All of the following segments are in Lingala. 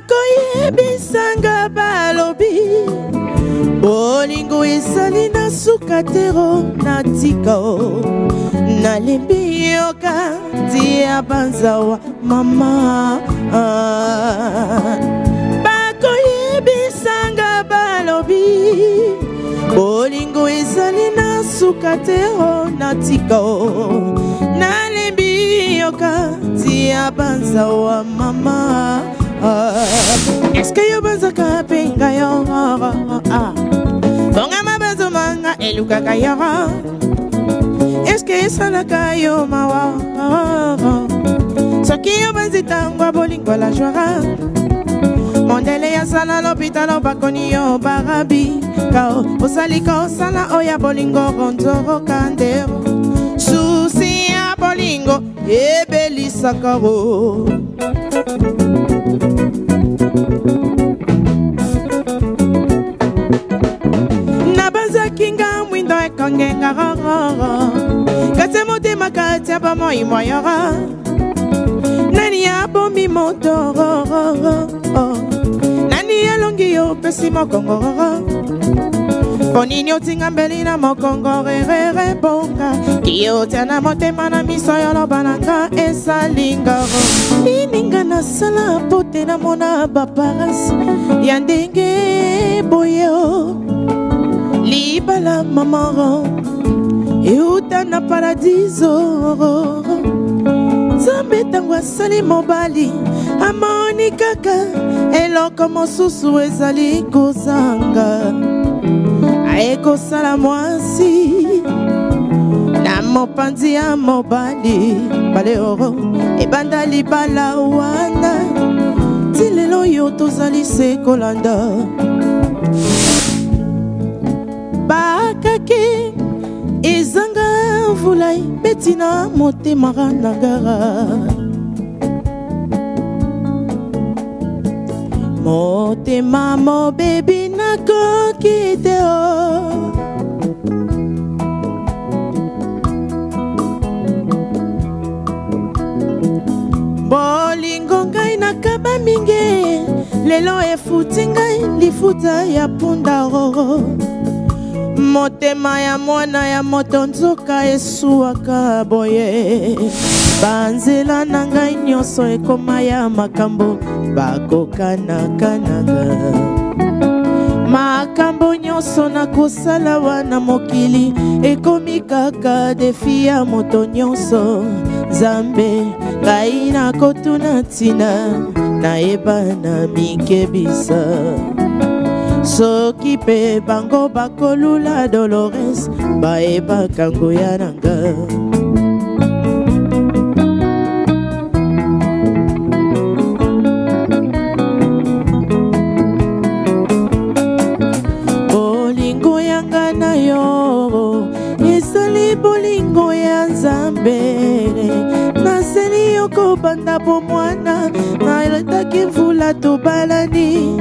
Bakoyebisanga balobi bolingo ezali na suka tero na tika o nalembi yoka tia banzawa mama bakoyebisanga balobi bolingo ezali na suka te o na tika o nalembi yoka tia banzawa mama eske yo banzaka mpe ngai yo bongama bazomanga elukaka yo eske esalaka yo mawa soki yo banzi ntango ya bolingo la joie mondele ya sala lopitalo bakoni yo barabi kao osali kosala oya bolingo ronzoro kandero susi ya bolingo ebelisaka o nabanzaki nga mwindo ekongenga kasi motema kati ya bomoi moyoro nani abomi moto nani alongi yo opesi mokongo mpo nini otinga mbeli na mokongo rerere bonga kiyotia na motema na miso yo loba na nga esali ngaro nini nga nasala mpo te namona baparasi ya ndenge boye o libala mama euta na paradiso nzambe ntango asali mobali amoni kaka eloko mosusu ezali kozanga aye kosala mwasi na mopanzi ya mobali baleoro ebanda libala wana ti lelo oyo tozali se kolanda bakake ezanga mvula ebeti na motema na ngara motema mobebi nakoki te o bolingo ngai nakaba mingi lelo efuti ngai lifuta ya punda roro motema ya mwana ya moto nzoka esuwaka boye banzela na ngai nyonso ekoma ya makambo bakokanakananga makambo nyonso nakosala wana mokili ekomi kaka defi ya moto nyonso nzambe ngai nakotuna ntina nayeba na mikebisa soki mpe bango bakolula dolores bayebaka nguya na nga bolingo ya nga na yo ezali bolingo ya nzambe naseli yo kobanda bomwana naletaki mvula tobalani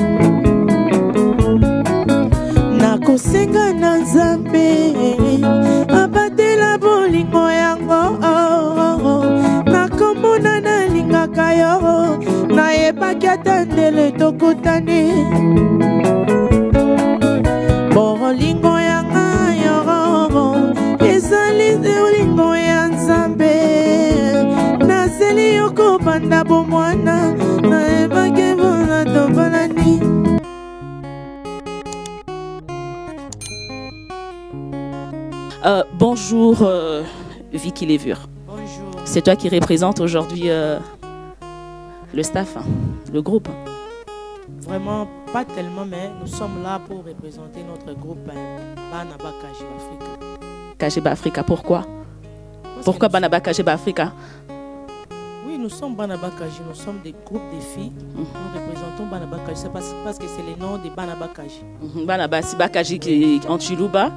nakosenga na nzambe abatela bolingo yango nakomona nalingaka yo nayebaki ata ndele tokutani bolingo ya ngai ezali bolingo ya nzambe nazeli yo kobanda bomwana nayebaki mpona tobalani Bonjour Vicky Levure. Bonjour. C'est toi qui représente aujourd'hui le staff, hein, le groupe. Vraiment pas tellement, mais nous sommes là pour représenter notre groupe Banaba Kajib Africa. Kajib Africa, pourquoi? Parce Pourquoi que nous Banaba Kajib Africa? Oui, nous sommes Banaba Kajib, nous sommes des groupes de filles. Nous représentons Banaba Kajib, c'est parce que c'est le nom de Banaba Kajib. Banaba, c'est Bakajib qui est en Chiluba?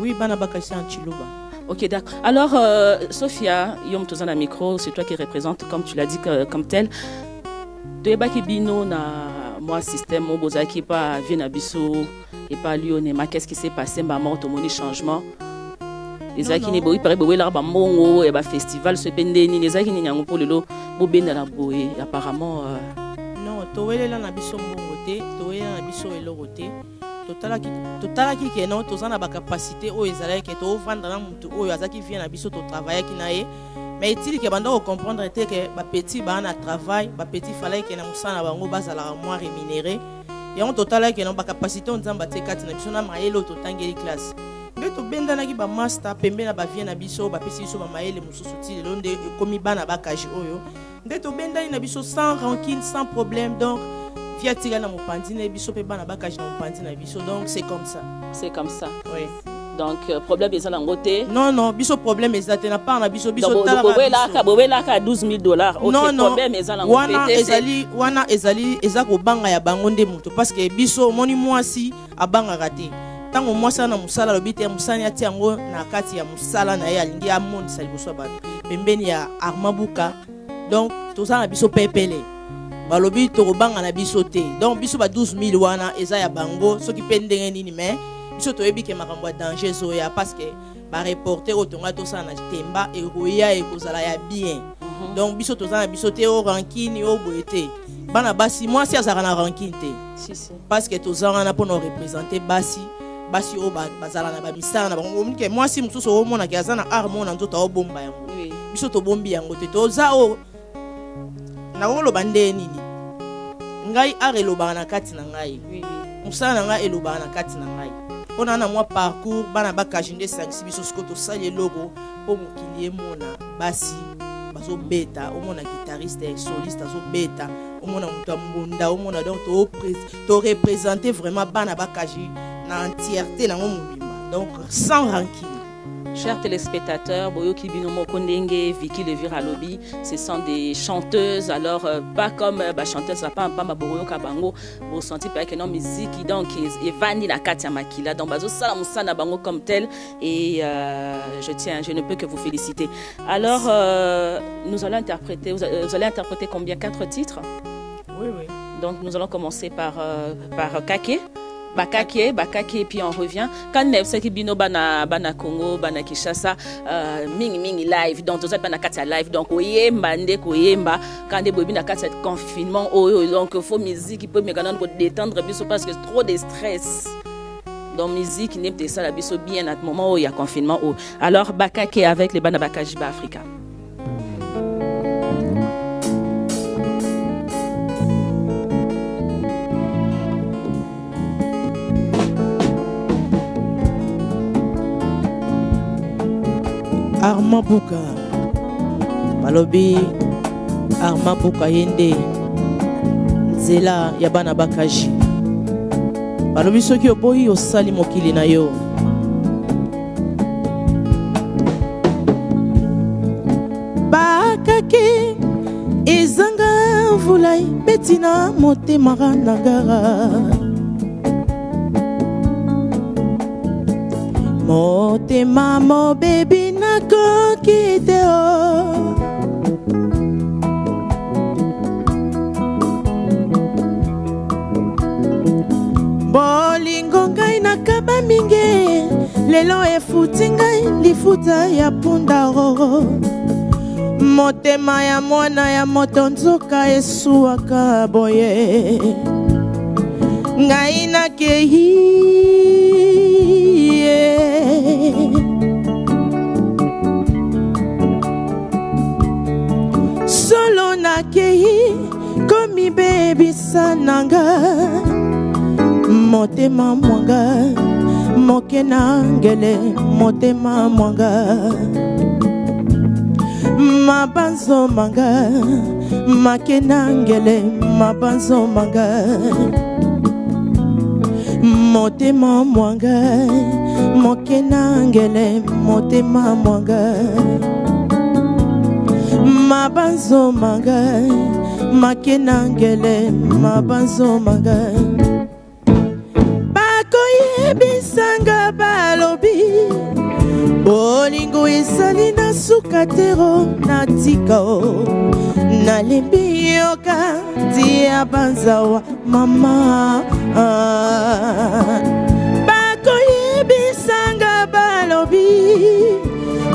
Oui, Banaba Kajib, c'est en Chiluba. Ok, d'accord. Alors, Sophia, Yom Tozana micro, c'est toi qui représente, comme tu l'as dit, comme tel. Toyebaki bino na moi système mo bozalaki pa vie na biso et pa Lionema, qu'est-ce qui s'est passé? Mba mort tomoni changement. Ezalaki ni boyi pare bowelaka ba mbongo ya ba festival so pe nde nini ezalaki nini yango po lelo bobenda na boye apparemment. Non, towelela na biso mbongo te, towelela na biso eloko te. Totalaki, totalaki ke non, toza na bacapacité oyo ezalaki ke tovanda na motu oyo azalaki vie na biso, totravaillaki na ye. Mais etili ke banda kocomprendre te ke bapetit baa na travail, bapetit falaki ke na mosala na bango bazalaka mwa rémunéré. Yango totalaki ke non, bacapacité oyo Nzambe atie kati na biso na mayele oyo totangeli classe, nde tobendanaki bamaster pembe na bavie na biso, bapesi biso bamayele mosusu. Ti lelo nde ekomi bana bakaji oyo nde tobendani na biso sans rancune, sans problème. Donc vie atikali na mopanzi na ye, biso mpe bana bakaji na mopanzi na biso. Donc c'est comme ça. C'est comme ça. Oui. Donc problème eza nango te. Non, biso problème eza te na part na biso. Biso Donc, talaka bowelaka biso. Bowelaka 12 000 $. Ok. Non. Problème eza nango Wana pe te. Ezali wana, ezali eza kobanga ya bango nde moto, parce que biso omoni mwasi abangaka te. Ntango mwasi aza na mosala, alobi te mosala atia yango na kati ya mosala na ye, alingi amonisa liboso ya bato pembeni ya Armand Buka. Donc toza na biso pepele, balobi tokobanga na biso te. Donc biso ba 12 000 wana eza ya bango soki mpe ndenge nini, mais biso toyebi ke makambo ya danger ezoya, parce que bareporter oyo tongai tosala na Temba ekoya, ekozala ya bien. Donc biso toza na biso te o rancune o boye te. Bana basi, mwasi azalaka na rancune te. Si, si. Parce que toza wana mpona koreprésenter basi, basi oyo bazala na bamisala na bango. Omoni ke mwasi mosusu omonaki aza na art moko na nzoto, aobomba yango. Biso tobombi yango te. Toza oyo nakoloba nde nini, ngai art elobaka na kati na ngai. Mosala na ngai elobaka na kati na ngai mpo na mwa parcours. Bana bakaji nde esangisi biso. Sikoyo tosali eloko mpo mokili emona basi bazobeta, omona guitariste soliste azobeta, omona moto ya mbunda, omona. Donc toreprésente vraiment bana bakaji na entièreté nango mobimba, donc sans rancune. Chers téléspectateurs, boyoki bino moko ndenge Vicky Levire alobi, ce sont des chanteuses, alors pas comme ba chanteuses pas pas boyoka bango, bo senti pas que non, musique donc evandi na kati ya makila, donc bazo sala musala bango comme tel et je ne peux que vous féliciter. Alors nous allons interpréter, vous allez interpréter combien? Quatre titres? Oui. Donc nous allons commencer par Kake. Bakake, Bakake, et puis on revient. Quand nayebisaki bino bana bana Congo, bana Kinshasa, mingi mingi live. Donc toza bana kati ya live. Donc koyemba nde koyemba quand nde boyebi na kati ya confinement oyo, donc faut musique po meka nanu kodétendre biso parce que trop de stress. Donc musique nde esala biso bien na moment oyo ya confinement oyo. Alors Bakake avec les bana Bakaji ba Africa. Armand Buka, balobi Armand Buka ye nde nzela ya bana bakaji. Balobi soki oboyi, osali mokili na yo. Bakake ezanga mvula ebeti na motema na ngara, motema mobebi, nakoki te o. Bolingo ngai nakaba mingi, lelo efuti ngai lifuta ya punda roro. Motema ya mwana ya moto nzoka esuwaka boye. Ngai nakei ye. Solo nakei komibebisa na nga, motema mwanga moke na ngele, motema mwanga mabanzo manga make na ngele, mabanzo manga, motema mwanga moke na ngele, motema mwanga mabanzo manga make na ngele, mabanzo manga. Bakoyebisanga, balobi bolingo ezali na suka tero, natika o, nalembi yoka tia banzawa mama. Bakoyebisanga, balobi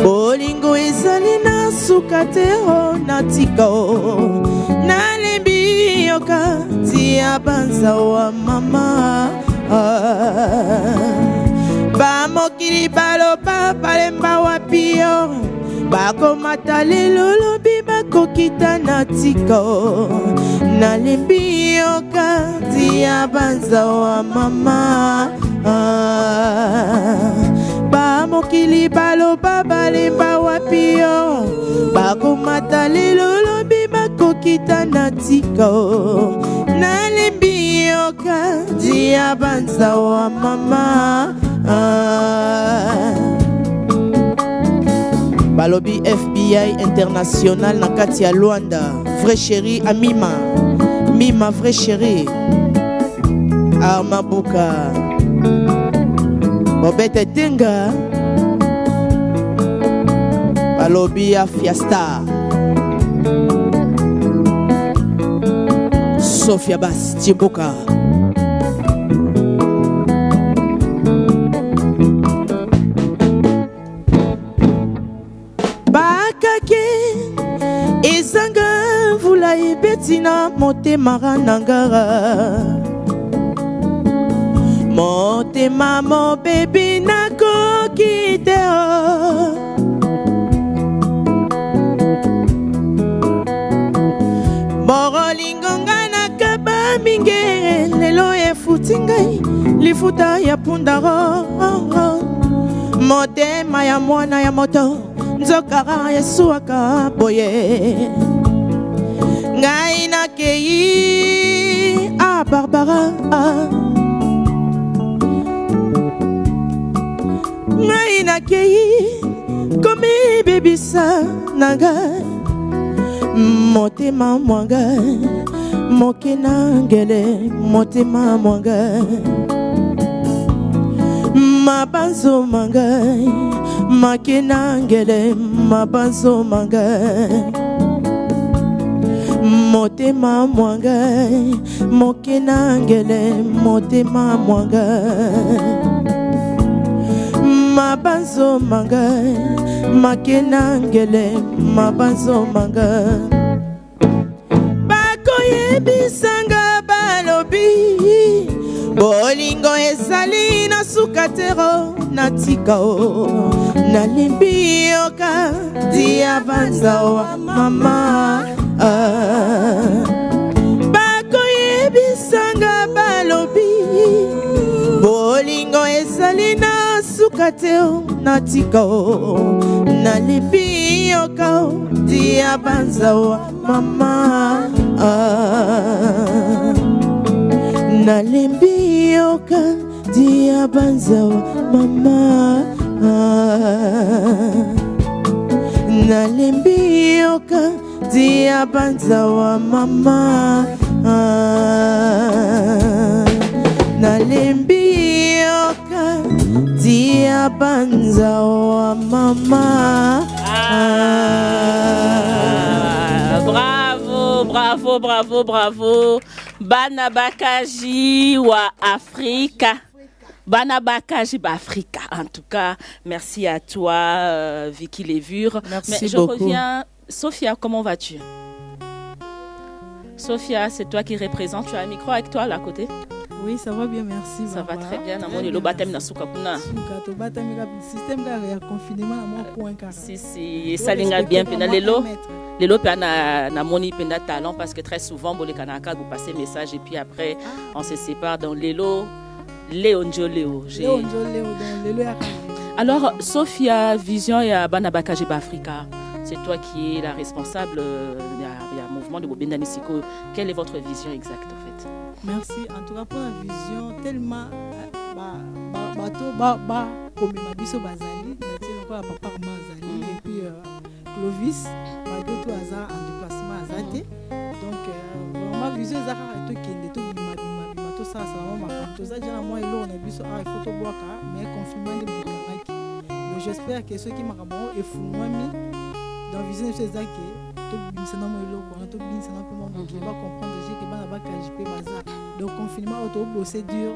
bolingo ezali na suka te o, natika o, nalembi yoka. Diabanza wa mama Bamokili baloba balemba wapi yo Bakomata lelo lobi bakokita na tiko Nalembi yoka Diabanza wa mama Bamokili baloba balemba wapi yo Bakomata lelo lobi bakokita na tiko Nalembi yoka Diabanza wa mama Balobi FBI international na kati ya Luanda vrai chéri Amima Mima vrai chéri Armabuka Bobete Tenga Balobi ya Fiesta Sofia Bas Timbuka Bakake ezanga mvula ebeti na motema na ngara motema mobebi nakoki te o Borolingo nga nakaba mingi lelo efuti ngai lifuta ya punda ro motema ya mwana ya moto nzokaka esuwaka boye ngai nakei a Barbara ah. Ngai nakei komibebisa na ngai motema mwa ngai moke na ngele motema mwa ngai mabanzo ma ngai make na ngele mabanzo ma ngai motema mwa ngai moke na ngele motema mwa ngai mabanzo ma ngai make na ngele mabanzo ma ngai bakoyebisanga balobi bolingo ezali na suka tero natika o nalembi yoka diabanza wa mama ah. Bakoyebisanga balobi bolingo ezali na suka te o natika o nalembi yoka o diabanza wa mama ah. Nalembi yoka diabanza wa mama ah. Nalembi yoka diabanza wa mama ah. Nalembi yoka diabanza wa mama Ah, bravo, bravo, bravo, bravo. Bana Bakaji wa Afrika. Bana Bakaji ba Afrika. En tout cas, merci à toi, Vicky Lévure. Merci Mais je beaucoup. reviens. Sophia, comment vas-tu? Sophia, c'est toi qui représente. Tu as un micro avec toi là à côté? Oui, ça va bien, merci. Ça va Barbara. très bien. Très Namoni bien, lobatami na merci. suka kuna. Suka, tobatami kaka système kaka ya confinement na mwa point kaka. Si si, esalinga bien pena lelo. Lelo pe na namoni penda talent parce que très souvent boleka na ka vous passer message et puis après on se sépare dans lelo Léo Njo Léo. Leo njo leo, donc lelo ya kaka. Alors Sophia, vision ya bana Bakaji ba Afrika. C'est toi qui es la responsable il y a mouvement de Bobendani Siko. Quelle est votre vision exacte en fait? Merci. En tout cas pour la vision tellement ba ba bato ba ba komema biso bazali na tie lokola papa Armand azali et puis Clovis malgré tout aza en déplacement aza te. Donc vraiment vision eza kaka tokende tobima bima bima tosalasala mwa makambo toza déjà na mwa eloko na biso awa il faut tobwaka mais confinement nde ekangaki. Donc j'espère que soki makambo yango efungwami dans vision biso eza ke tobimisa na mwa eloko wana tobimisa na mpe mwa mokili bacomprendre je ke bana bakaji mpe baza. Donc confinement oyo tobose dur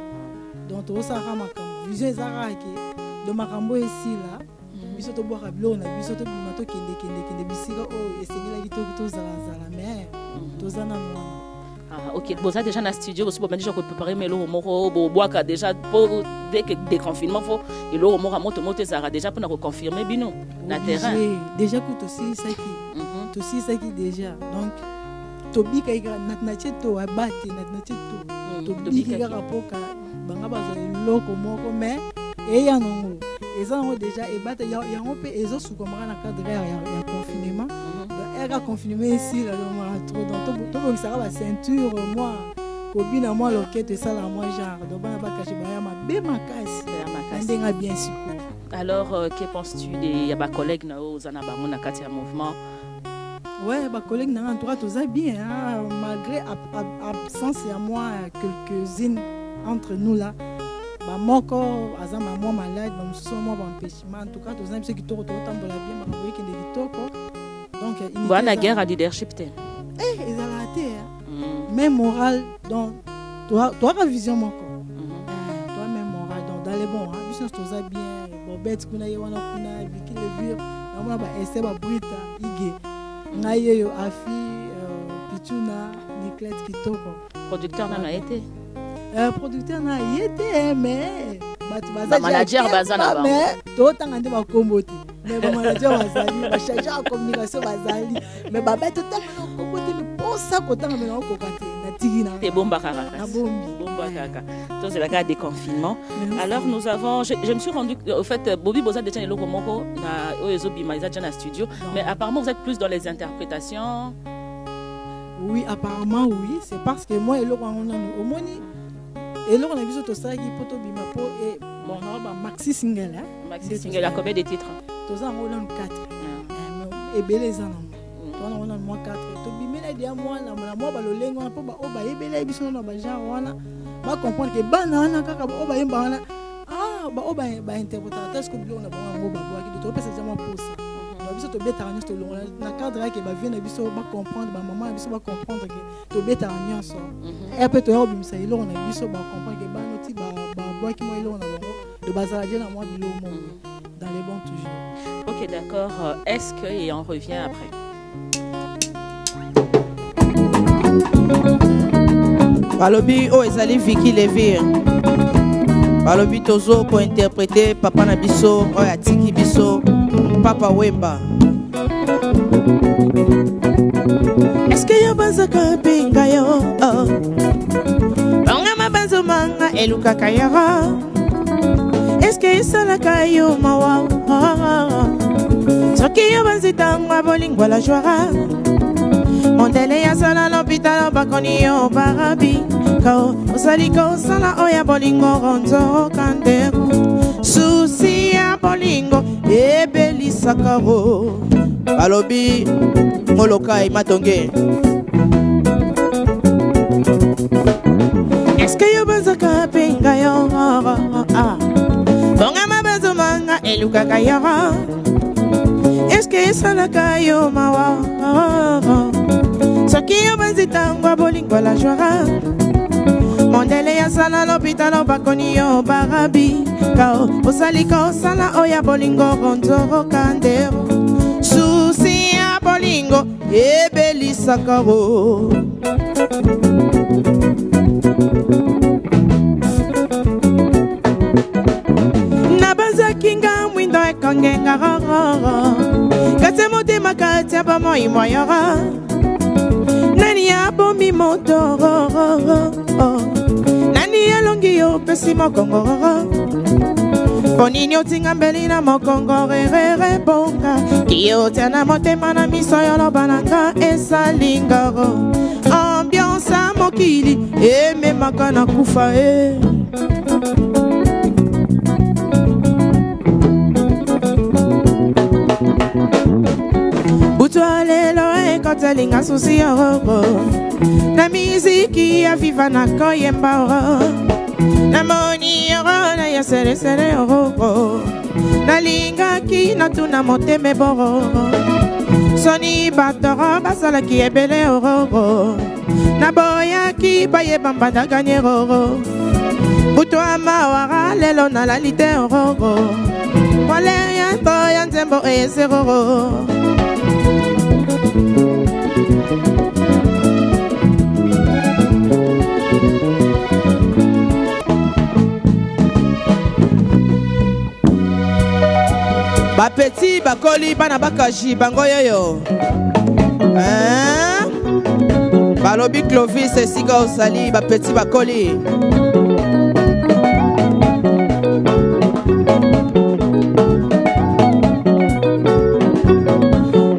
donc tozosalaka makambo vision eza kaka ke donc makambo oyo esila biso tobwaka biloko na biso tobima tokende kende kende bisika oyo esengelaki tozalazala mais toza nanu wana. Ah, Ok, boza déjà na studio, bosi bobandi déjà kopréparer ma eloko moko bobwaka déjà po dès que déconfinement, faut eloko moko ya moto moto ezalaka déjà mpona koconfirmer bino na terrain. Obligé. Déjà ku tosilisaki. Tosilisaki déjà, donc tobikaki kaka na tie to aba te, na tie to tobiki Tobikaki. Kaka mpo banga bazwa eloko moko, mais eya nango, eza nango déjà ebata yango mpe ezosukamaka na cadre ya confinement. Donc ere confinement esila, lomaka trop, donc tobongisaka baceinture, mwa kobina, mwa loketo esalaka mwa genre, donc bana bakashe baya mabe makasi Ya na makasi. Ndenge ya bien sikoyo. Alors que penses-tu de ya bacollègue na oyo oza na bango na kati ya mouvement? Ouais, bacollègue na nga, en tout cas toza bien, hein, malgré absence ya mwa quelques-unes entre nous là, bamoko aza ma mwa malade, bamosusu mwa baempêchement. En tout cas toza biso kitoko, tokotambola bien, makambo ekende kitoko, donc unité Boa na guerre ya leadership te? Eh, ezalaka te, hein. Même moral, donc toaka vision moko. Eh, toa même moral, donc dans les bons, hein, biso nyonso toza bien. Bobet kuna, ye wana kuna, Viki Levure, namona baese, babrita ige, ngai yeyo, afi Pichuna, Niclete kitoko. Producteur nano aye te? Producteur na ye te, mais bato baza. Bamanager baza na bango. Mais totanga nde bakombo te, mais bamanager bazali, bacharge ya communication bazali, mais babete totanga na kombo te, mais mposa kotanga, mais naokoka te, natiki na Te bomba kaka kasi. Nabombi. Bomba kaka, tozela kaka déconfinement. Merci. Alors nous avons je me suis rendu, au fait, Bobby boza déjà eloko moko na oyo ezobima, eza déjà na studio. Non. Mais apparemment vous êtes plus dans les interprétations. Oui, apparemment oui, c'est parce que moi eloko yango nanu omoni eloko na biso tosalaki mpo tobima mpo bon, nao ba maxi single, hein. Maxi Nde single ya combien de titres? Toza yango nanu 4. Mais ebele eza nango, toza nango nanu mwa 4, tobimeli deya mwa na mwa balolenge wana mpo baoyo bayebeli biso nano na bagenre wana bacomprendre ke bana wana kaka oyo bayemba wana, ah, baoyo bainterprétaka te siko biloko na bango yango babwaki te, topesa deja mwa posa. Donc biso tobetaka nyonso, tolongola na cadre yake bavie na biso bacomprendre, bamama na biso bacomprendre ke tobetaka nyonso. E mpe toya kobimisa eloko na biso, bacomprendre ke bana oti babwaki mwa eloko na bango, do bazala die na mwa biloko moko. Dans les bons toujours. Ok, d'accord. Est-ce que, et on revient après. Balobi oyo ezali Viki Levire, balobi tozo kointerprete papa na biso oyo atiki biso, Papa Wemba. Eske yo bazaka benga yo, oh. Bangama bazomanga elukaka yara, eske esalaka yo mawa, oh. Soki yo banzitango bolingwa la joie, mondele ya sala l'hôpital, bakoni yo barabi kao osali kosala oyo ya bolingo ronzoka ndeko, susi ya bolingo ebelisaka ro. Balobi molokai matonge. Eske yo bazaka benga yo, ah. Bongama bazomanga elukaka yo, eske esalaka yo mawa soki yo banzitango bolingo la joie, mondele ya sala l'hôpital, bakoni yo barabi kao osali kosala oyo ya bolingo ronzoroka ndero, susi ya bolingo ebelisaka ro. Nabazaki nga mwindo ekongenga rororo kati ya motema, kati ya bomoi moyoro, nani abomi moto rororo, nani alongi yo opesi mokongo roro, mpo nini otinga mbeli na mokongo rerere, bonga kiyotia na motema na miso yoloba na nga esali ngoro, ambiance ya mokili ememaka na kufa e. Butu ya lelo ekotelinga susi yororo na miziki ya viva na koyemba oro, namoni yoro na ya selesele ororo, nalingaki natuna motema ebororo, soni batoro basalaki ebele ororo, naboyaki bayeba mbandaganye roro, butu ya mawara lelo nalali te ororo, wale ya nto ya nzembo eyese roro. Ba petit bakoli bana bakaji bango yoyo. Hein? Balobi Clovis esika ozali ba petit bakoli.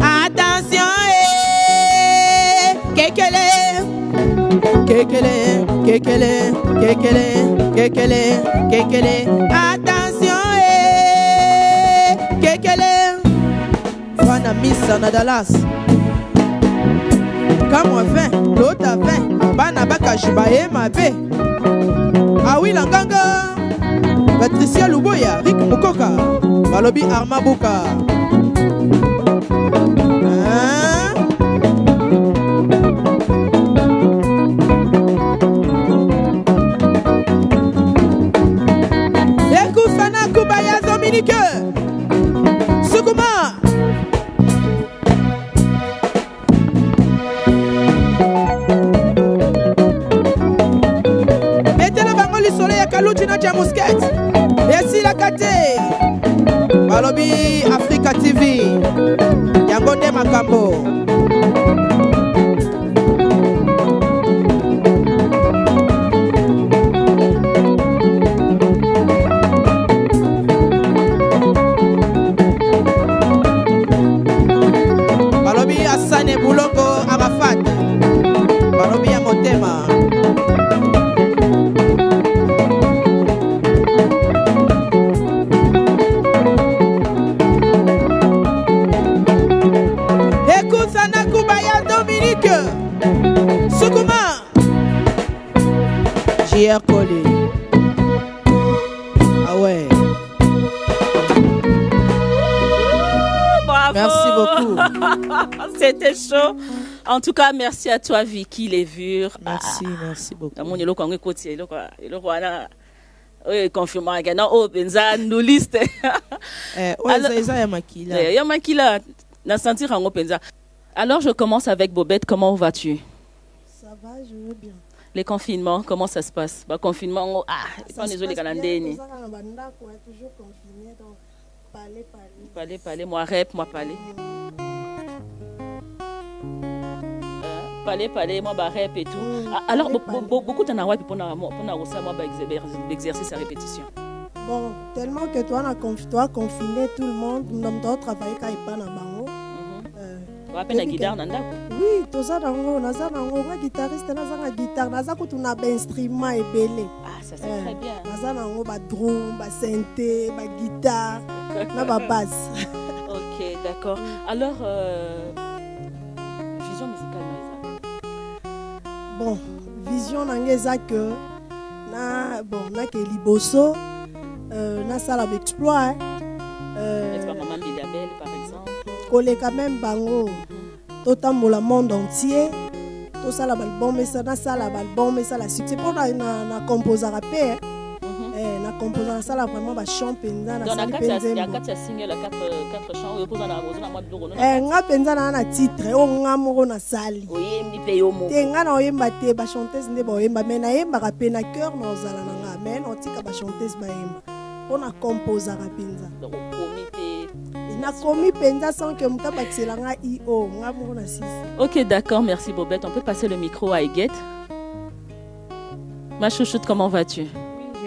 Attention eh, kekele kekele kekele kekele kekele kekele attention eh, kekele wana misa na Dallas kamwa 20 lota 20 bana bakaji baye mabe awila nganga patricia luboya rik mukoka balobi arma buka Hein? Ekufa na kuba ya Dominique Sukuma Betela bango lisolo ya Kaluji na Jamusket esilaka te balobi Africa TV yango nde makambo balobi asane bulongo arafat balobi ya motema Ekusa na kuba ya Dominique Sukuma JR Koli Ah ouais Bravo. Merci beaucoup. C'était chaud. En tout cas, merci à toi, Vicky Lévure. Merci, merci beaucoup. namoni eloko yango ekoti eloko eloko wana oyo econfirmaka na oyo mpenza nduliste Eh, oyo Alors- eza eza ya makila. Eh, ya makila na sentir yango mpenza. Alors je commence avec Bobette, comment vas-tu? Ça va, je vais bien. Les confinements, comment ça se passe? Ba confinement ngo ah Ça epa se ezoleka na passe bien, ndeni. tozaka na bandako, hein, toujours confiné, donc parler, parler. Parler, parler, moi rep, moi parler. Parler, parler, moi ba rep et tout. Ah, alors Parler, parler. beaucoup t'en as wapi pona pona kosala moi ba exercice à répétition. Bon, tellement que toi, na conf, toi confiné tout le monde, nous doit travailler quand il pas na bango. Wape na Yebi guitare na ndako. Oui, toza nango, naza nango, nga guitariste, naza na guitare, naza kutu na ba instrument ebele. Ah, ça c'est Eh, très bien. Naza nango ba drum, ba synthé, ba guitare, na ba basse. Ok, d'accord. Alors, vision musicale, na eza. Bon, vision na nga eza que na bon nake liboso nasala ba exploit N'est-ce pas, Maman Biliabel, par exemple? Koleka même bango, totambola monde entier, tosala baalbum esa nasala baalbum esala succès mpo na, na, na composaka mpe eh. Eh, na composaka, nasala vraiment bachant mpenza. Donc, na Nasali kati mpe ya nzembo. kati ya single, quatre chants, oyo oza na oza na mwa biloko no na Eh, nga mpenza naa na titre oyo nga moko nasali. Oyembi mpe yo moko? Te, nga na oyemba te, bachanteuse nde baoyemba, mais nayembaka mpe na cœur na ozala na nga, mais naotika bachanteuse bayemba mpo na composaka mpenza. Donc, okomi mpe. Nakomi mpenza sans que moto abakisela nga io, nga moko na sisi. Ok, d'accord, merci Bobette. On peut passer le micro à Huguette. Ma chouchoute, comment vas-tu? Oui,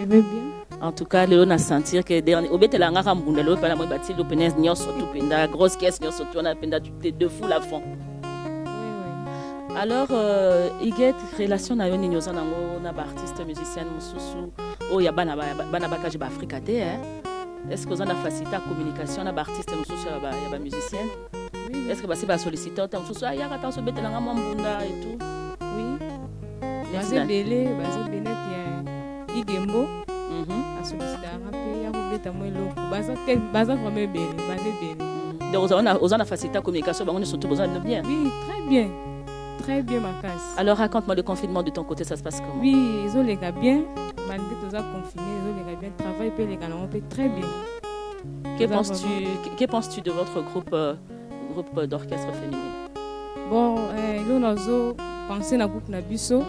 je vais bien. En tout cas, lelo na sentir que dernier obetela ngaka mbunda lelo pala moi batili pene nyonso tout penda grosse caisse nyonso tout na penda tu te de fou la fond. Oui, oui. Alors Huguette, relation na yo nini oza nango na ba artiste musicien mosusu oyo ya bana bana bakaji ba Afrika te hein? Est-ce que oza na facilité ya communication na ba artiste mosusu ya ba musicien? Oui, oui. Est-ce que basi ba solliciter ta mosusu ayaka ta obetela nga mwa mbunda et tout? Oui. Neti Baza ebele, baza ebele neti ya Igembo. Asollicitaka mpe ya kobeta mwa eloko. Baza vraiment ebele, baza ebele. Donc oza na facilité ya communication bango nyonso tout boza na bino bien? Oui, très bien. Très bien makasi. Alors raconte-moi le confinement de ton côté, ça se passe comment? Oui, ezoleka bien. Malgré toza confiné, ezoleka bien. Travail mpe eleka nango mpe très bien. Que Toza penses-tu vraiment- que penses-tu de votre groupe d'orchestre féminin? Bon, eloko nazo penser na groupe na biso.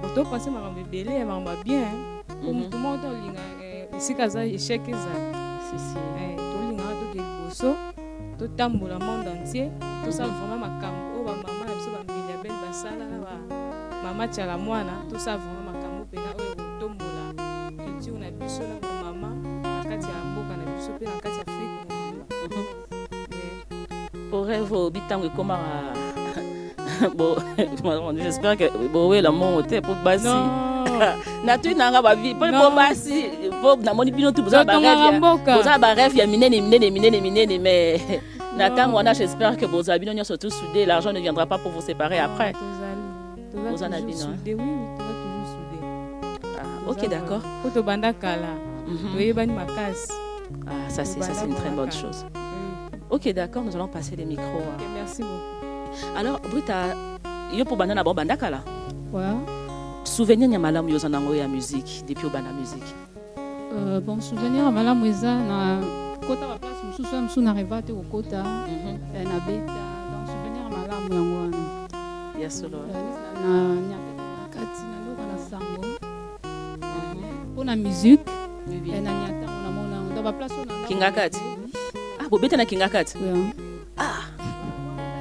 Bon, topense makambo ebele ya makambo ya bien. Hein. Po motu moko te olinga esika aza échec ezala. Si, si. Tolingaka toke liboso. liboso, totambola monde entier, tosala vraiment makambo oyo bamama na biso bambilia bele basala na bamama Tshala Mwana. Tosala vraiment makambo mpena oyo ekotombola culture na biso na bamama na kati ya mboka na biso mpe na kati ya Afrique mobimba. Po rêve oyo bitango ekomaka bo, j'espère que bowela mbongo te po basi natui nanga bavi po po basi po namoni bino tu boza ba barêve ya minene minene minene minene, mais na ntango wana, j'espère que bozala bino nyonso tout soudé. L'argent ne viendra pas pour vous séparer après. Boza na bino. Ah, ok, d'accord. Po tobanda kala, toyebani makasi. Ah, ça c'est une très bonne chose. Ok, d'accord, nous allons passer les micros. Ok, merci beaucoup. Alors, Brita, yo po banda na bon banda kala. Ouais. Souvenir nya malamu yo zanango ya musique depuis obanda musique. Bon, souvenir ya malamu eza na kota ba place mosusu ya mosusu na rêva te kokota na beta. Donc souvenir ya malamu yango wana. Ya solo. Na na kati na ndoka na sango mpona musique na nyatango namona yango, donc baplace oyo. Kingakati. Ah, bobeta na Kingakati. Yeah. Ah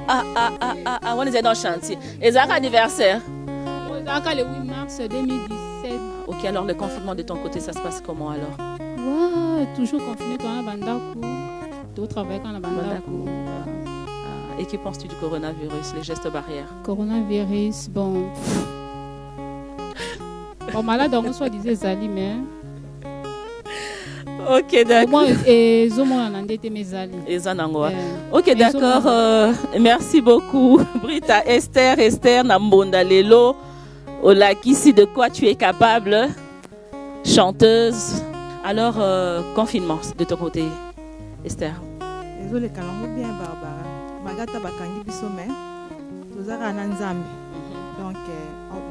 ah ah ah ah, ah, wana ezali dans chantier. Ezalaka anniversaire. Ezalaka le 8 mars 2017. Ok, alors le confinement de ton côté, ça se passe comment alors? Ouais, toujours confiné, toza na bandako, totravaille kaka na bandako. Ah, et que penses-tu du coronavirus, les gestes barrières? Coronavirus, bon. Bon, malade yango soi disant ezali, mais Ok, d'accord. Ezomonana nde te, mais ezali. Eza nango. Ok, d'accord. Merci beaucoup, Brita. Esther, Esther Nambonda Lelo. Olakisi de quoi tu es capable. Chanteuse. Alors, confinement de ton côté, Esther. Ezoleka nango bien, Barbara. Magata bakangi biso, mais toza kaka na Nzambe. Donc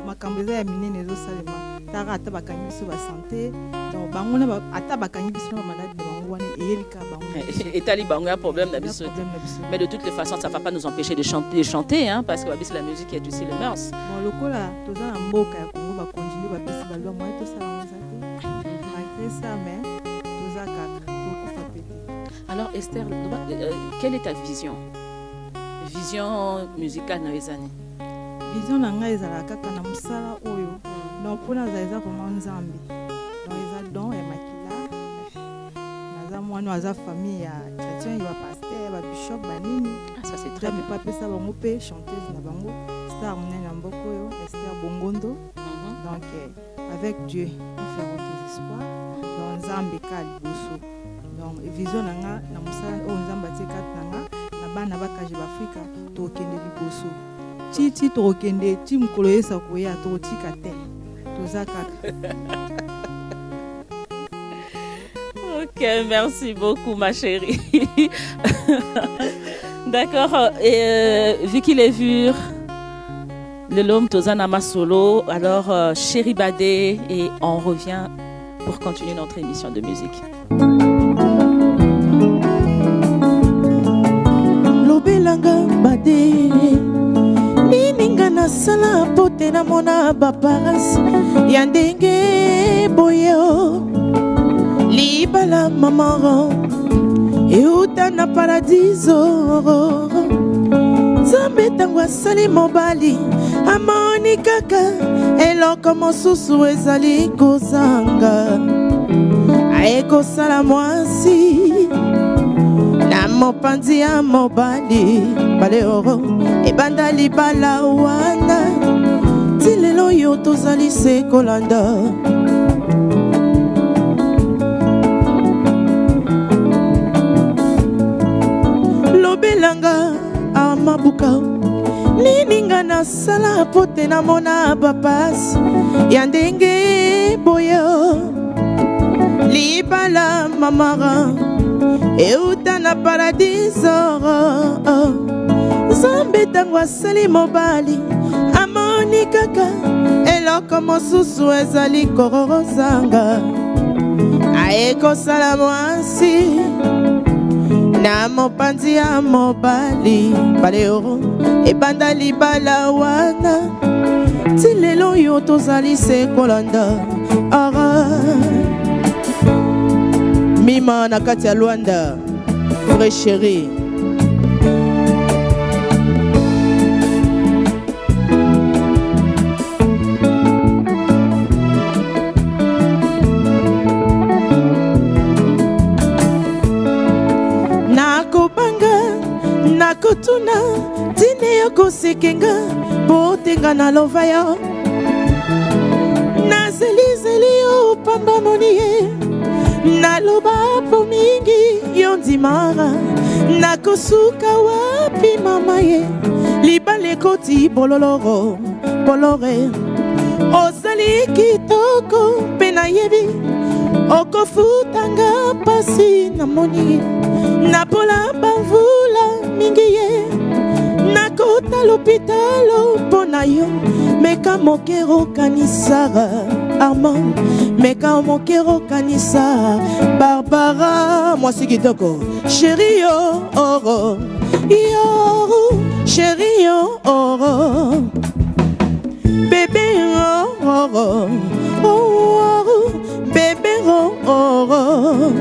makambo eza ya minene ezosalema. Taka ata bakangi biso basanté, donc bango na ata bakangi biso na bamaladi na bango wana, eyeli kaka bango. Etali bango ya problème na biso. Problème na biso. Mais de toutes les façons, ça va pas nous empêcher de chanter, hein, parce que c'est la musique qui est aussi le mœurs. Bon, lokola toza na mboka ya Kongo, bakonzi bapesi balwa moye tosala yango eza te. Malgré ça, mais toza kaka, tokufa pe te. Alors Esther, quelle est ta vision? Vision musicale na ezani? Vision na ngai ezalaka kaka na mosala oyo. Donc mpona azala, eza vraiment Nzambe. Donc eza don ya makila. Naza mwana oyo aza famille ya chrétien, ya bapasteur, babishop, banini. Ah, ça c'est très Nzambe bien. mpe apesa bango mpe chanteuse na bango, star monene ya mboka oyo, Esther Bongondo. Donc avec Dieu, nous ferons des espoirs. Donc Nzambe ka liboso. Donc vision na nga na mosala oyo Nzambe atie kati na nga na bana bakaje baAfrika, tokokende liboso ti ti tokokende ti mokolo yesa koya, tokotika te, toza kaka. Ok, merci beaucoup ma chérie. D'accord, et Vicky Lévure, le l'homme toza na masolo, alors chérie Badé, et on revient pour continuer notre émission de musique. Lobelanga bade, nini nga nasala po te namona bapasi ya ndenge boye? O libala mama euta na paradiso. Nzambe ntango asali mobali, amoni kaka eloko mosusu ezali kozanga, ayekosala mwasi na mopanzi ya mobali. Baleoro ebanda libala wana ti lelo oyo tozali se kolanda. Lobelanga amabuka, nini nga nasala po te namona bapasi ya ndenge boye? Libala mamara euta na paradiso. Nzambe ntango asali mobali, amoni kaka eloko mosusu ezali korozanga, ayekosala mwasi na mopanzi ya mobali. Baleo ebanda libala wana ti lelo oyo tozali se kolanda. Ara mima na kati ya Lwanda. Vrai chéri. Nakobanga, nakotuna ntina ya kosekenga mpo tenga na lova yo nazelizeli yo pamba moni ye naloba mpo mingi yo ndimaka nakosuka wapi mama ye libala ekoti bololoro bolore ozali kitoko mpe nayebi okofutanga mpasi namoni napola bamvula mingi ye nakota lopitalo mpo na yo meka moke rokanisa armand meka moke rokanisa barbara mwasi kitoko sheri yo oro yo sheri yo oro bebe oro oh, bebe oro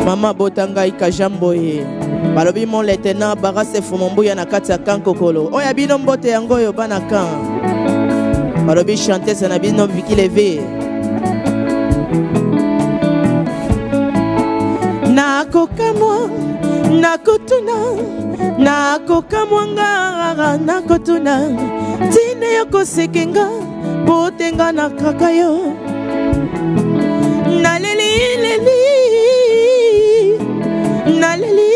mama bota ngai kajamboye balobi mon lieutenant barase fumombuya na kati ya kan kokolo oyo ya bino mbote yango oyo bana kan balobi chanteuse na bino Vicky Leve nakokamwa nakotuna nakokamwa nga nakotuna ntina ya kosekenga mpo te nga nakaka yo naleli leli naleli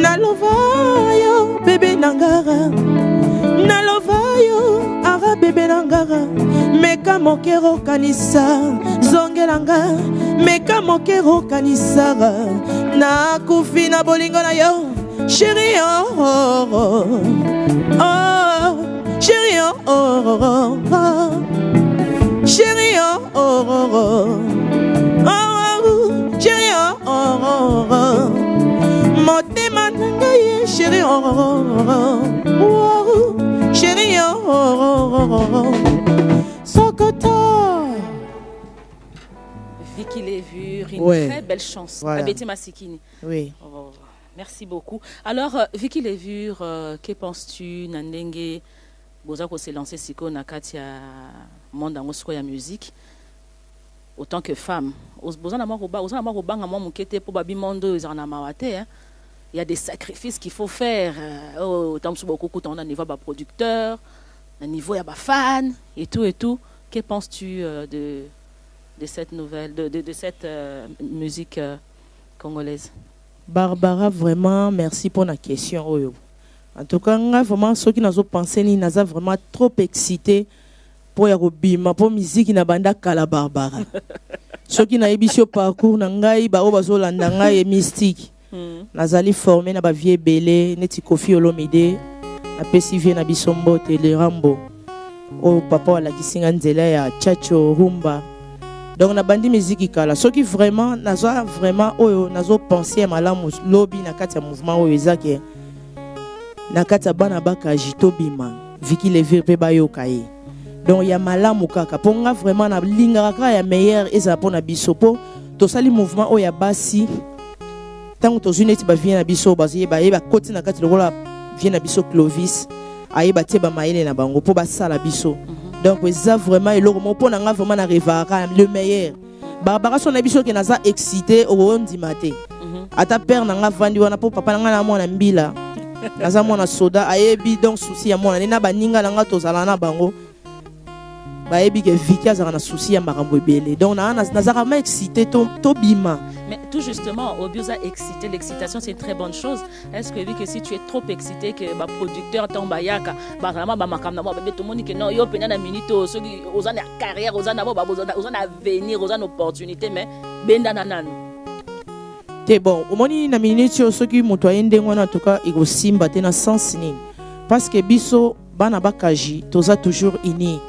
nalova yo bebe na ngara nalova yo ara bebe na ngara meka moke rokanisa zongela nga meka moke rokanisa nakufi na bolingo na yo chéri oh, oh, oh. oh chéri oh, oh, oh, oh. chéri oh, oh, oh, oh. Oh, oh, chéri oh, oh, oh, oh. motema na ngai ye chéri oh, oh, oh, oh. chéri oh, oh, oh, oh. sokoto Vicky Lévure, une Ouais. très belle chance. Voilà. Abeti Masikini. oui Oh, merci beaucoup. Alors, euh, Vicky Lévure, euh, que penses-tu na ndenge boza ko se lancer siko na kati ya monde yango siko ya musique autant que femme boza na mwa koba oza na mwa kobanga mwa moke te mpo babi monde oyo ezala na mawa te hein. Il y a des sacrifices qu'il faut faire euh, oh, ntango mosusu bokokuta ngo na niveau ya baproducteur na niveau ya bafan et tout et tout. Que penses-tu euh, de cette nouvelle de cette musique congolaise? Barbara, vraiment merci pour la question oyo. En tout cas nga vraiment soki nazopense nini, naza vraiment trop excité mpo ya kobima mpo miziki na banda kala. Barbara, soki nayebisi yo parcours na ngai, baoyo bazolanda ngai e mystique. Nazali formé na bavieux ebele neti Kofi Olomide. Napesi vieux na biso mbote, le Rambo oyo papa alakisi nga nzela ya chacho rumba. Donc nabandi miziki kala. Soki vraiment nazwa vraiment oyo nazopense ya malamu lobi na kati ya mouvement oyo eza ke na kati ya bana bakaji tobima Vicky Levire mpe bayoka ye. Donc ya malamu kaka mpo nga vraiment nalingaka kaka ya meilleur ezala mpo na biso, mpo tosali mouvement oyo ya basi. Ntango tozwi neti bavieux na biso bazoyeba ye bakoti na kati lokola vieux na biso Clovis ayeba tie bamayele na bango mpo basala biso. Donc eza vraiment eloko moko mpo na nga vraiment na rêvaka le meilleur. Barbara, so na biso ke naza excité, okondima te. Ata père na nga vandi wana mpo papa na nga na mwana mbila, naza mwana soda, ayebi. Donc souci ya mwana nde na baninga na nga tozala na bango bayebi ke Vicky azalaka na souci ya makambo ebele. Donc nazalaka ma excité tobima. Mais tout justement, obi oza excité, l'excitation c'est une très bonne chose. Est-ce que vu que si tu es trop excité que ba producteur tant bayaka, ba vraiment ba makambo na ba tout monde que non yo pena na minute soki oza na carrière, oza na ba oza na avenir, oza na opportunité, mais benda na nanu. Te, bon, omoni na minute oyo soki moto aye ndenge wana, en tout cas ekosimba te. Na sens nini? Parce que biso bana bakaji toza toujours unis,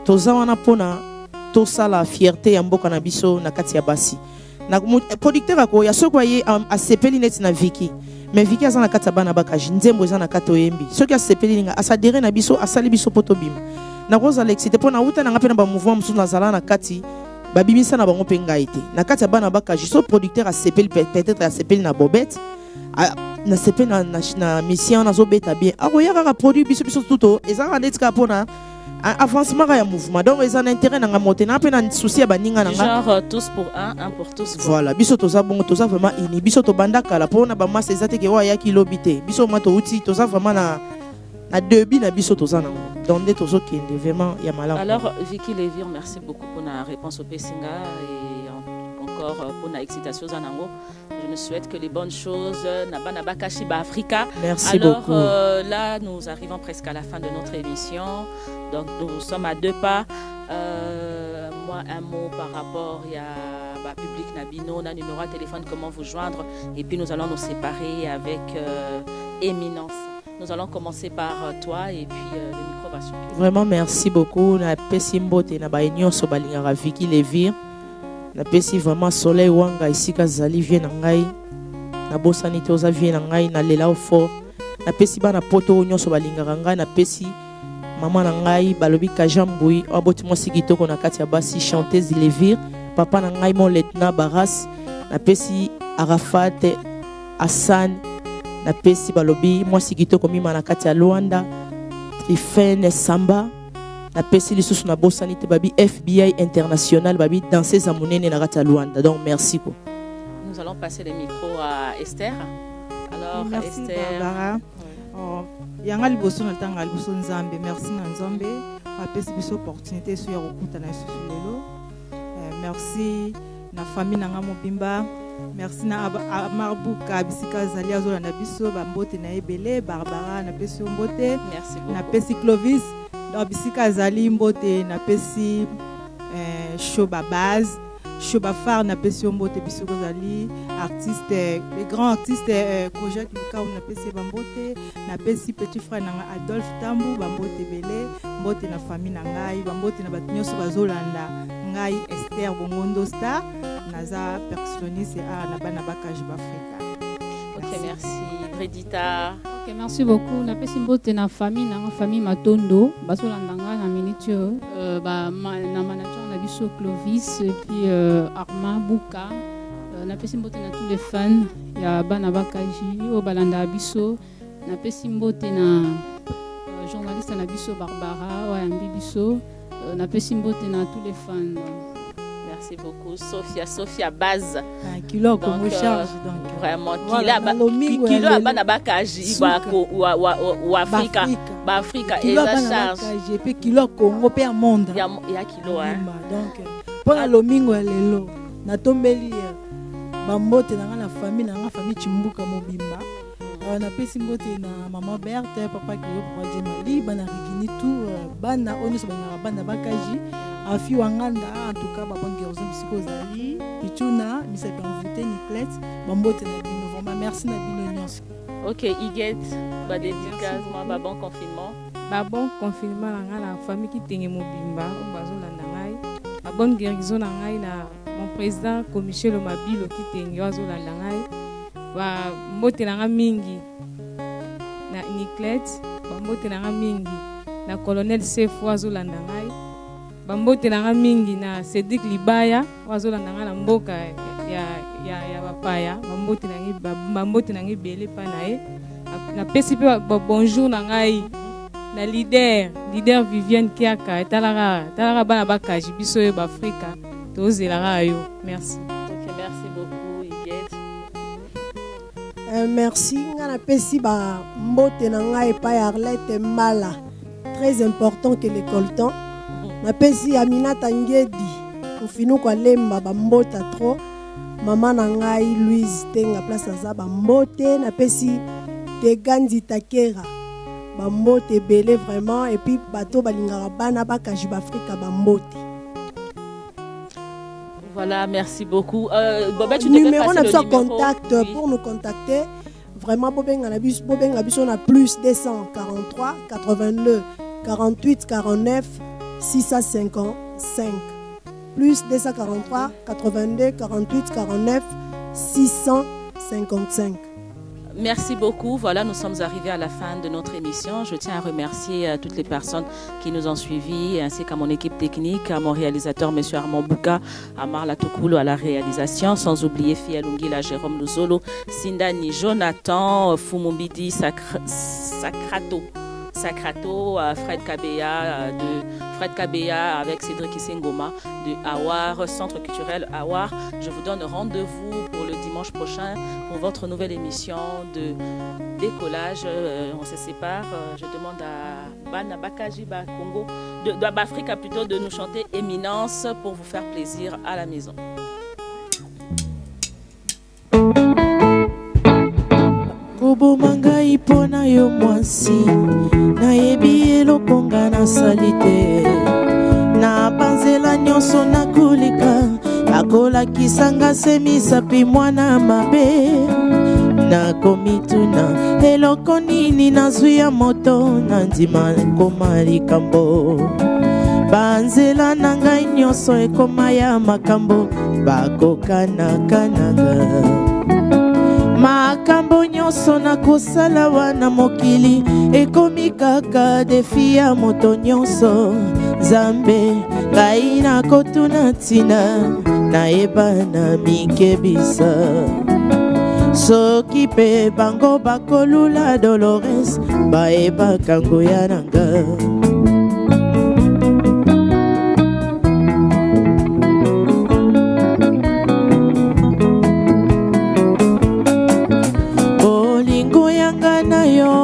toza wana mpona tosala fierté ya mboka na biso na kati ya basi. Na producteur akoya soki aye asepeli neti na Vicky, mais Vicky aza na kati ya bana bakaji, nzembo eza na kati oyembi, soki asepeli ninga asadere na biso, asali biso mpo tobima. Nakozala excité mpo nauta nanga mpe na bamouvement mosusu nazala na kati. Babimisa na bango mpe ngai te na kati ya bana bakaji. So producteur asepeli, peut-être asepeli na Bobette, nasepeli na mission wana, azobeta bien, akoya kaka produit biso. Biso tuto eza kaka neti kaka mpona avancement kaka ya mouvement. Donc eza na intérêt na nga mo te, na mpe na souci ya baninga na nga. Genre tous pour un, un pour tous, quoi. Voilà, biso toza bongo, toza vraiment uni. Biso tobanda kala mpona bamasa, eza te ke oyo ayaki lobi te. Biso mwa touti, toza vraiment na début na biso, toza nango. Donc nde tozokende vraiment ya malamu. Alors, Vicky Lévire, merci beaucoup pour la réponse opesi nga et encore pour la excitation za nango. Je ne souhaite que les bonnes choses. Na bana bakashi ba Africa. Merci Alors beaucoup. Là, nous arrivons presque à la fin de notre émission. Donc nous sommes à deux pas. Moi, un mot par rapport il y a bah, public na bino, na numéro de téléphone, comment vous joindre. Et puis nous allons nous séparer avec éminence. Nous allons commencer par toi et puis le micro va circuler. Vraiment merci beaucoup. Napesi mbote na baye nyonso balingaka Vicky Levire. Napesi vraiment Soleil Wanga esika azali, vie na ngai, nabosani te, oza vie na ngai, nalela o fort. Napesi bana poto oyo nyonso balingaka ngai. Napesi mama na ngai, balobi Kaja Mbui, oyo aboti mwasi kitoko na kati ya basi, chanteuse Levire. Papa na ngai, mon lieutenant Baras. Napesi Arafat Hassan. Napesi balobi mwasi kitoko mima na kati ya Lwanda, Trifene Samba. Napesi lisusu, nabosani te, babi FBI international, babi danseuse ya monene na kati ya Lwanda. Donc merci ko. Nous allons passer le micro à Esther. Alors, Merci, Esther. Barbara. Oh, yanga liboso na ntanga liboso Nzambe, merci na Nzambe apesi biso opportunité so ya kokutana lisusu lelo. Merci na famille na nga mobimba. Merci na Amar Buka, bisika azali azolanda biso, bambote na ye ebele. Barbara, napesi yo mbote. Merci beaucoup. Napesi Clovis, donc bisika azali mbote. Napesi Shoba Base, Shoba Far, napesi yo mbote bisika ozali. Artiste, le grand artiste Kojak Lukau, napesi ye bambote. Napesi petit frère na nga Adolphe Tambu bambote ebele. Mbote na famille na ngai, bambote na bato nyonso bazolanda ngai. Esther Bongondo Star, naza percussionniste awa na bana bakaji bafrika. Ok, merci. Bredita. Ok, merci beaucoup. Napesi mbote na famille nanga, famille Matondo, bazolanda nga na minute oyo. Na manager na biso Clovis et puis Armand Buka. Napesi mbote na tous les fans ya bana bakaji oyo balandaka biso. Napesi mbote na journaliste na biso Barbara oyo ayambi biso. Napesi mbote na tous les fans. Merci beaucoup. Sophia, Sophia Base. Kilo Donc, Congo charge donc. Vraiment, Voilà, kila na lomingo ya kilo ya lelo. bana bakaji Suka. wa Afrika. Baafrika. Ba Afrika Kilo ya eza bana charge. bakaji et puis kilo ya Congo mpe ya monde. Ya kilo, hein. Mobimba. Donc mpona lomingo ya lelo, natombeli bambote na nga na famille na nga, famille Chimbuka mobimba. Napesi mbote na mama Berthe, papa Cleo, papa Jemali, bana Rigini, tout bana oyo nyonso balingaka bana bakaji, afi wanganda. En tout cas babonne guérison bisika ozali, Pichuna misapi envoûté, Niclette, bambote na bino vraiment. Merci na bino nyonso. Ok, Iguette, ba dédicace, moi, ba bon confinement. Ba bon confinement na ngai na famille Kitenge mobimba oyo bazolanda ngai. Ba bonne guérison na ngai na mon président Komishelo Mabilo Kitenge oyo azolanda ngai. Bambote na ngai mingi na Niclette, bambote na ngai mingi na colonel Sefu oyo azolanda ngai, bambote na ngai mingi na Cédric Libaya oyo azolanda ngai na mboka ya bapaya. Bambote na ngai ebele epai na ye. Napesi mpe bonjour na ngai na leader Viviane Kiaka. Etalaka etalaka bana bakaji biso oyo baafrika, tozelaka yo. Merci. Ok, merci beaucoup, Iguette. Merci. Nga napesi bambote na ngai epai Arlette Mbala, très important que le coltan. Napesi Aminata Ngedi Ofinuku Alemba bambota trop. Mama na ngai Louise Tenga, place aza, bambote. Napesi Tegandi Takera bambote ebele vraiment. Et puis bato balingaka bana bakaji baafrika, bambote. Voilà, merci beaucoup. Bobette, tu devais Numéro passer na le biso ya numéro. contact. Oui. Pour nous contacter vraiment, bobenga na biso, bobenga biso na plus 243 82 48 49 655, plus 243 82 48 49 655. Merci beaucoup. Voilà, nous sommes arrivés à la fin de notre émission. Je tiens à remercier euh, toutes les personnes qui nous ont suivis, ainsi qu'à mon équipe technique, à mon réalisateur, M. Armand Bouka, à Marla Tokoulo à la réalisation, sans oublier Fia Lungila, Jérôme Luzolo, Sindani Jonathan, Fumumbidi Sacrato. Sacrato, euh, Fred Kabea euh, de Fred Kabea avec Cédric Isengoma de Awar, Centre culturel Awar. Je vous donne rendez-vous pour le dimanche prochain pour votre nouvelle émission de décollage. Euh, on se sépare. Je demande à Bana Bakaji Congo, de, de plutôt, de nous chanter Éminence pour vous faire plaisir à la maison. Koboma ngai mpo na yo mwasi nayebi eloko nga nasali te na banzela nyonso nakoleka bakolakisa nga se misapi mwana mabe nakomituna eloko nini nazwi ya moto nandima koma likambo banzela na ngai nyonso ekoma ya makambo bakokanakananga makambo nyonso nakosala wana mokili ekomi kaka defi ya moto nyonso nzambe ngai nakotuna ntina nayeba na mikebisa soki mpe bango bakolula dolores bayebaka nguya na nga bolingo ya nga na yo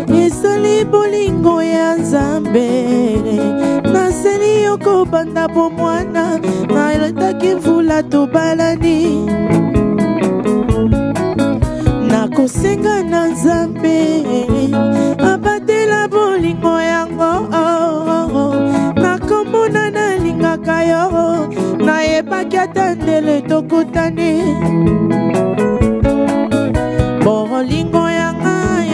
ezali bolingo ya nzambe naseli yo kobanda bomwana naletaki mvula tobalani nakosenga na nzambe abatela bolingo yango oh, oh, oh. nakomona nalingaka yo nayebaki ata ndele tokutani bolingo ya ngai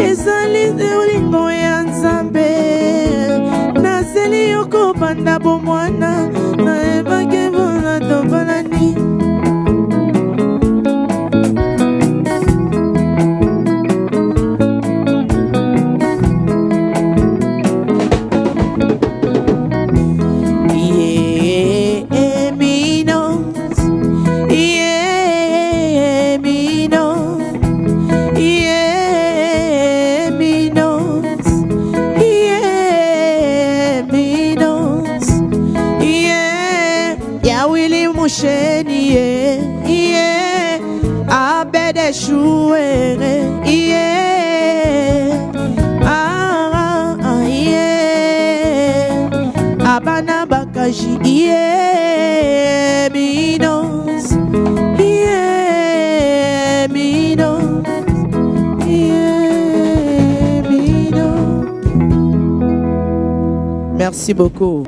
ezali bolingo ya nzambe nazeli yo kobanda bomwana nayebaki mpona tobalani Abana bakaji iye minos iye minos iye minos. Merci beaucoup.